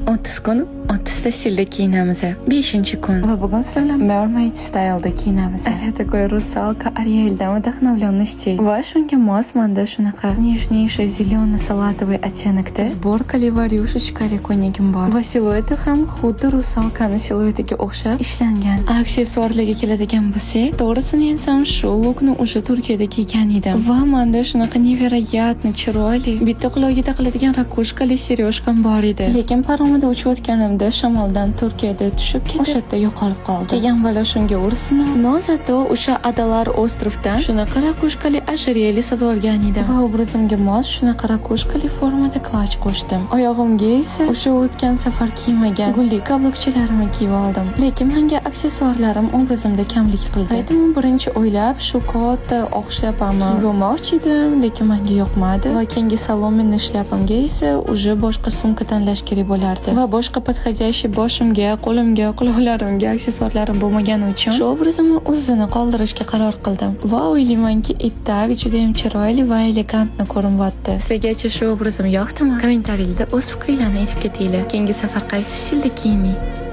30 kun 30 ta stilda kiyinamiz. 5-kun. Va bugun sizlar bilan mermaid style'da kiyinamiz. Такой русалка Ариэльдан вдохновленный стиль. Va shunga mos manda shunaqa нежнейший зелено-салатовый оттенок da сборка li va рюшечка li ko'ylagim bor. Va silueti ham xuddi русалка ni siluetiga o'xshab ishlangan. Aksessuarlarga keladigan bo'lsak, to'g'risini aytsam, shu lookni уже Turkiyada kiygan edim. Va manda shunaqa невероятно chiroyli bitta quloqga taqiladigan ракушка li серёжка m bor edi. Lekin paromida uchayotganimda shamoldan Turkiyada tushib ketib, o'sha yerda yo'qolib qoldi. Keyin bola shunga ursin. Но зато o'sha Adalar остров dan shunaqa ракушка li ожерелье sotib olgan edim. Va obrazimga mos shunaqa ракушка li formada klach qo'shdim. Oyog'imga esa o'sha o'tgan safar kiymagan gulli каблук chalarimni kiyib oldim. Lekin menga aksessuarlarim obrazimda kamlik qildi. Поэтому birinchi o'ylab shu katta oq shlyapamni kiyib olmoqchi edim, lekin menga yoqmadi. Va keyingi соломенный shlyapamga esa уже boshqa sumka tanlash kerak bo'lardi. Va boshqa подходящий boshimga, qo'limga, quloqlarimga aksessuarlarim bo'lmagani uchun shu obrazimni o'zini qoldirishga qaror qildim. Va o'ylaymanki, и так juda ham chiroyli va elegantно ko'rinyapti. Sizlargacha shu obrazim yoqdimi? Kommentariylarda o'z fikringlarni aytib ketinglar. Keyingi safar qaysi stilda kiyinmay?